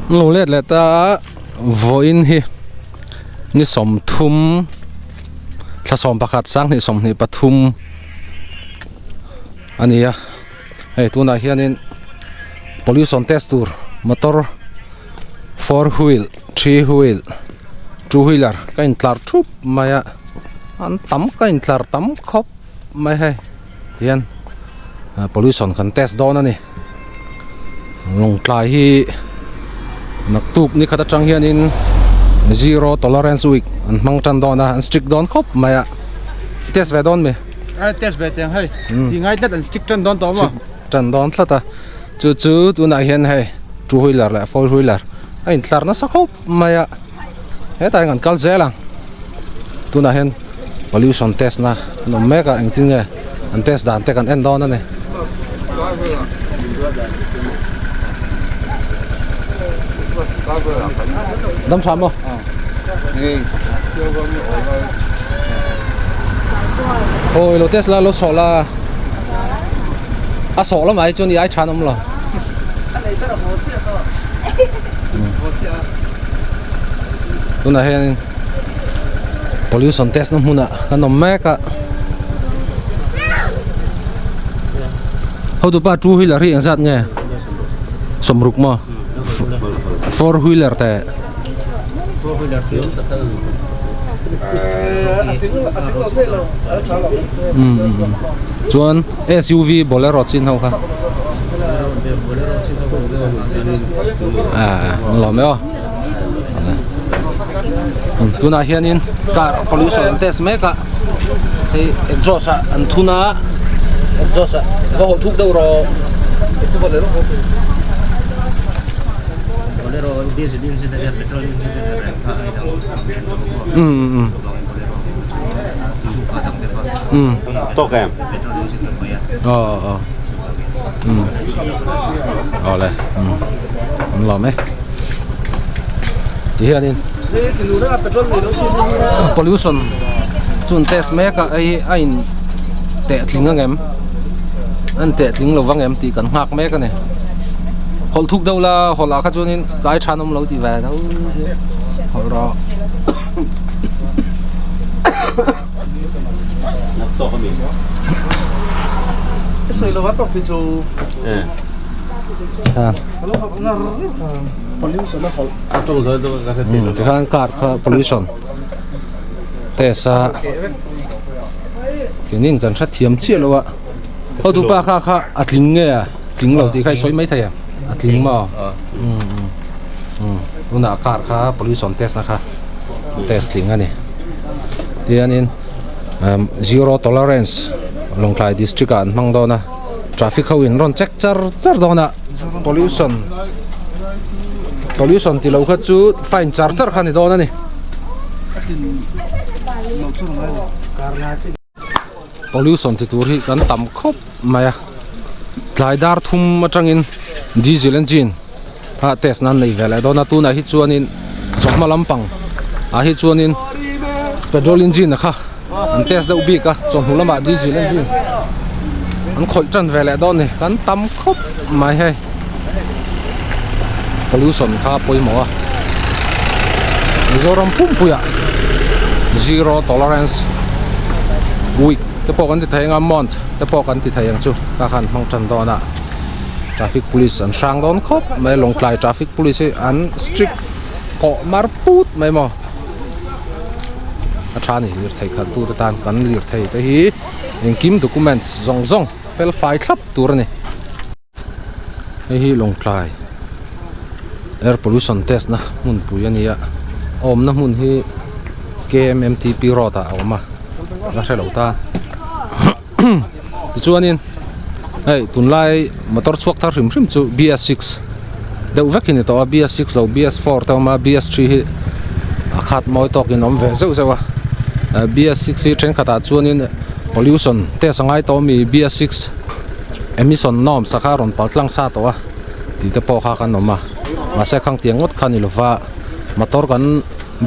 An lo let leh ta a vawiin hi ni sawmthum thla sawm pakhat sanghnih sawmhnih pathum a ni a hei tunah hianin pollution test tur motor four wheel three wheel two wheeler ka intlar thup mai a an tam ka intlar tam khawp mai hei tihian pollution kan test dawn a ni Lawngtlai hi naktuk ni khat atang hianin zero tolerance week an hmang tan dawn a an strict dawn khawp mai a test ve dawn mi a test ve teng hei ti ngai tlat an strict tan dawn tawh maw tan dawn tlat a chu chu tunah hian hei two wheeler leh four wheeler a intlar nasa khawp mai a hetah hian kan kal zel ang tunah hian pollution test na an awm mek a engtin nge an test dan te kan en dawn a ni. Dam tha maw? Aw ilo test la lo sawh la a sawh lamah hi chuan i ai than awm lo. Tunah hianin pollution test na hmunah kan awm mek a hotupa two wheeler hi engzat nge sawmruk maw four wheeler te chuan S_U_V bolero chin ho kha ah an lawm e aw tunah hianin car pollution an test mek a hei exhaust ah an thun a exhaust ah va hawlh thuk deuh rawh. Tawk em? Aw aw um awle um an lawm e ti hianin pollution chu an test mek a hei a in teh tling ang em a in teh tling lo vang em tih kan nghak mek a ni hawlh thuk deuh la hawlh ah kha chuanin kai than awm lo tih ve deuh hawlh rawh. Tikhan car kha pollution test a keinin kan hre thiam chiah lo a hotupa kha kha a tling nge a tling lo tih kha i sawi mai thei a a tling maw tunah car kha pollution test na kha test tling a ni tianin zero tolerance Lawngtlai district ah an hmang dawn a traffic ho in rawn check char char dawn a pollution pollution tih loh kha chu fine char char kha a ni dawn a ni. Pollution ti tur hi kan tam khawp mai a tlai dar thum atangin diesel engine a test nan nei ve leh dawn a tunah hi chuanin chawhma lampang ah hi chuanin petrol engine a kha an test deuh bik a chawhnu lamah diesel engine an khawih tan ve leh dawn a ni kan tam khawp mai hei pollution kha a pawimawh a Mizoram pumpuiah zero tolerance week te pawh kan ti thei ang a month te pawh kan ti thei ang chu ka khan hmang tan dawn a traffic police an hrang dawn khawp mai Lawngtlai traffic police hi an strict kawh mar put mai maw a tha a ni lirthei khalh tu te tan kan lirthei te hi engkim documents zawng zawng fel fai thlap tur a ni. Hei hi Lawngtlai air pollution test na hmunpui a ni a a awmna hmun hi K_M_M_T_P road ah a awm a la hre lo ta tichuanin hei tunlai motor chhuak thar hrim hrim chu B S six deuh vek hi a ni tawh a B S six lo B S four te a awm a B S three hi a khat mawi tawkin a awm ve zeuh zeuh a B S six hi thenkhatah chuanin pollution test a ngai tawh ami B S six. Emission norms a kha rawn pal tlang sa tawh a tih te pawh kha kan awm a mahse khang tiang ngawt kha ni lova motor kan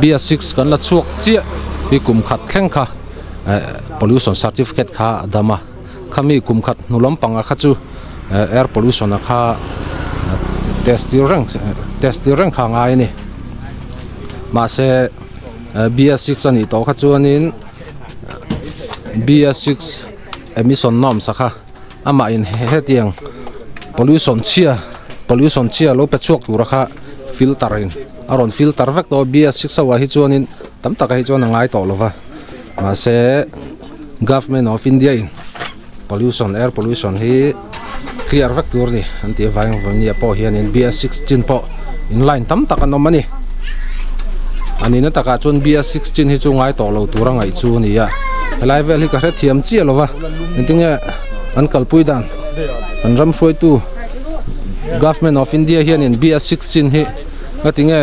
B S six kan la chhuak chiah hi kum khat thleng kha eh pollution certificate kha a dam a khami kum khat hnu lampang a kha chu eh air pollution a kha test tir reng. test tir reng kha a ngai a ni mahse BS six a nih tawh kha chuanin BS six emission norms a kha amah in hetiang pollution chhia pollution chhia lo pe chhuak tura kha filter in a rawn filter vek tawh a BS six ho ah hi chuanin tam takah hi chuan a ngai tawh lova mahse government of India in pollution air pollution hi clear vek tur a ni an tih avangin vawinia pawh hianin BS six chin pawh in line tam tak an awm a ni a nihna takah chuan BS six chin hi chu ngai tawh lo tura ngaih chu a ni a helai vel hi ka hrethiam chiah lo va engtinge an kalpui dan an ram hruaitu government of India hianin BS six chin hi ngatinge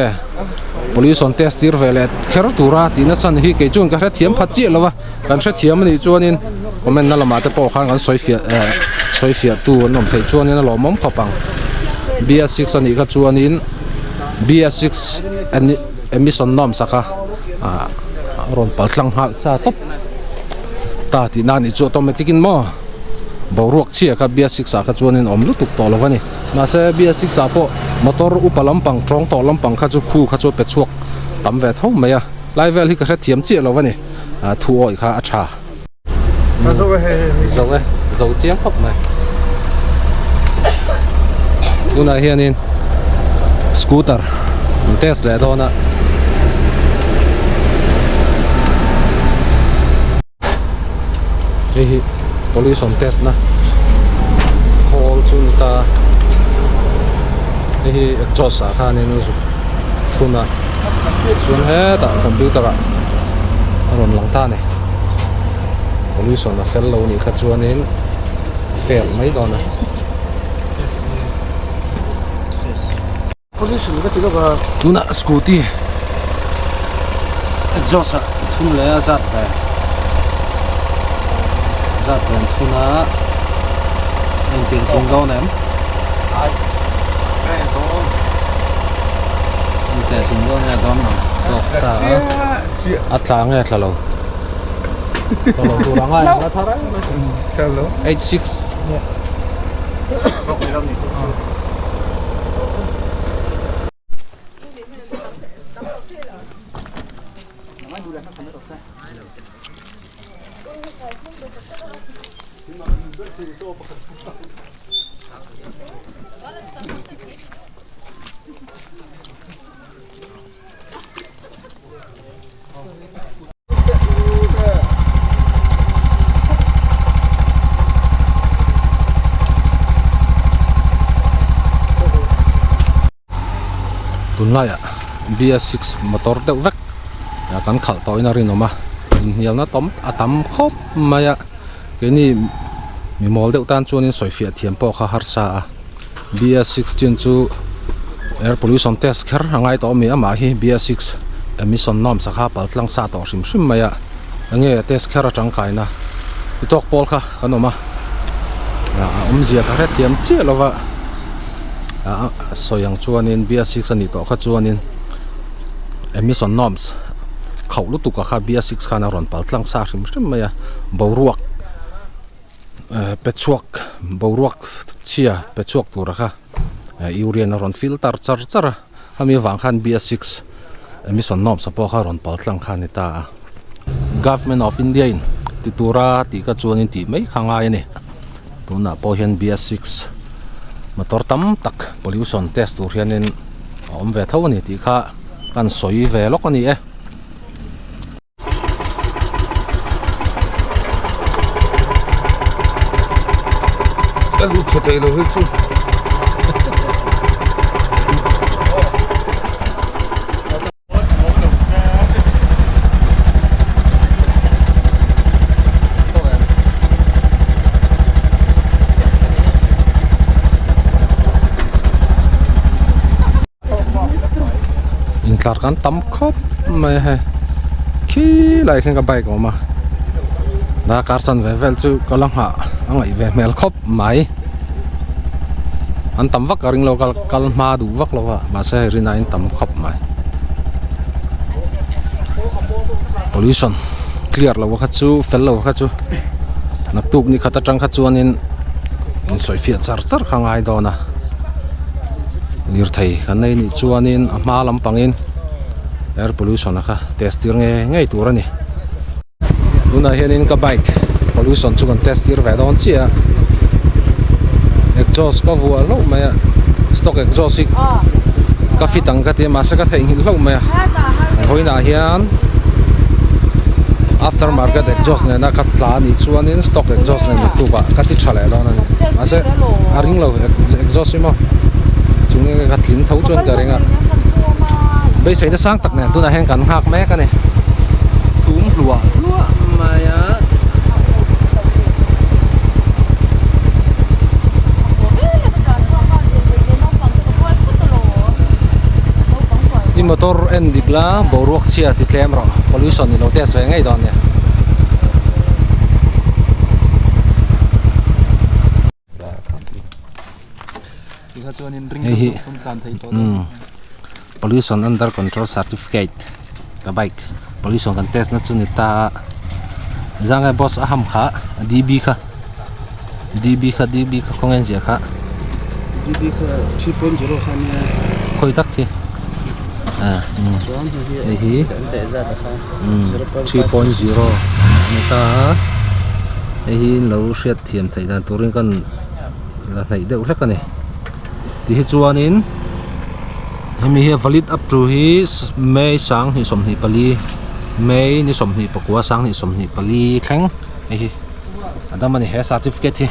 pollution test tir ve leh kher tura tihna chhan hi kei chuan ka hrethiam phat chiah lo va. Kan hrethiam a nih chuanin comment na lamah te pawh khan kan sawi fiah eh sawi fiah tu an awm theih chuanin a lawmawm khawp ang. BS six a nih kha chuanin BS six emission norms a kha ah a rawn pal tlang nghal sa tawp ta tihna a nih chu automatic in maw boruak chhia kha BS six ah kha chuanin a awm lutuk tawh lo a ni. Mahse BS six ah pawh motor upa lampang tawng tawh lampang kha chu khu kha chu a pe chhuak tam ve tho mai a lai vel hi ka hrethiam chiah lo a ni. thu awih kha a tha. Zo e, zo chiang khawp mai. Tunah hianin scooter an test leh dawn a. Hei hi pollution test na khawl chu ni ta. Hei hi exhaust ah khanin a zuk thun a. Chuan hetah computer ah a rawn lang ta a ni pollution a fel lo nih kha chuanin a fail mai dawn a. Tunah scooty exhaust ah thum leh a zat ve zat ve an thun a engtin tling dawn em. Teh tling dawn nge dawn lo tawk ta a a tla nge tla lo tla lo tur anga eng la thar 86 Tunlaiah BS six motor deuh vek kan khalh tawhin a rinawm a inhnialna tawm a tam khawp mai a keini mi mawl deuh tan chuanin sawifiah thiam pawh kha harsa a BS six chin chu air pollution test kher a ngai tawh a mi amah hi BS six emission norms a kha pal tlang sa tawh hrim hrim mai a enge test kher a tangkaina i tawk pawl kha kan awm a a awmzia ka hrethiam chiah lo va a sawi ang chuanin BS six a nih tawh kha chuanin emission norms khauh lutuk a kha BS six khan a rawn pal tlang sa hrim hrim mai a boruak. Pe chhuak boruak chhia pe chhuak tura kha urian a rawn filter char char a hemi avang khan BS six emission norms ah pawh kha rawn pal tlang kha a ni ta a government of India in ti tura tih kha chuanin tih mai kha a ngai a ni tunah pawh hian BS six motor tam tak pollution test tur hianin a awm ve tho a ni tih kha kan sawi ve lawk a ni e. Ka lut tha thei lo hi chu. Intlar kan tam khawp mai a hei khilaiah khian ka bike a awm a darkar chanve vel chu ka la nghah a ngaih ve hmel khawp mai an tam vak ka ring lo kal kal hma duh vak lo a mahse hei rin aiin tam khawp mai pollution clear lo kha chu fel lo kha chu naktuk ni khat atang kha chuanin insawifiah char char kha a ngai dawn a. Lirthei kan nei nih chuanin a hma lampangin air pollution a kha test tir ngei ngei tur a ni. Tunah hianin ka bike pollution chu kan test tir ve dawn chiah a, exhaust ka vuah hlauh mai a, stock exhaust hi ka fit ang ka ti a mahse ka theihnghilh hlauh mai a, vawiinah hian after market exhaust nena ka tla anih chuanin stock exhaust nen naktuk ah ka ti tha leh dawn a ni mahse a ring lo exhaust hi maw chung nge ka tling tho chuan ka ring a beiseina sang tak nen tunah hian kan nghak mek a ni thum hluah hluah mai a. I motor en dik la boruak chhia ti tlem rawh pollution i lo test ve ngei dawn nia. Hei hi umm pollution under control certificate ka bike pollution kan test na chu ni ta a zangai boss a ham kha db kha db kha db kha khawnge an ziah kha db kha 3.0 kha nia khawi tak hi ah hei hi 3.0 ani ta a hei hi in lo hriat thiam theih dan turin kan la hnaih deuh hlek a ni ti hi chuanin hemi hi valid up to hi may sanghnih 24 may ni 24 sanghnih 24 thleng hei hi a dam a ni he certificate hi.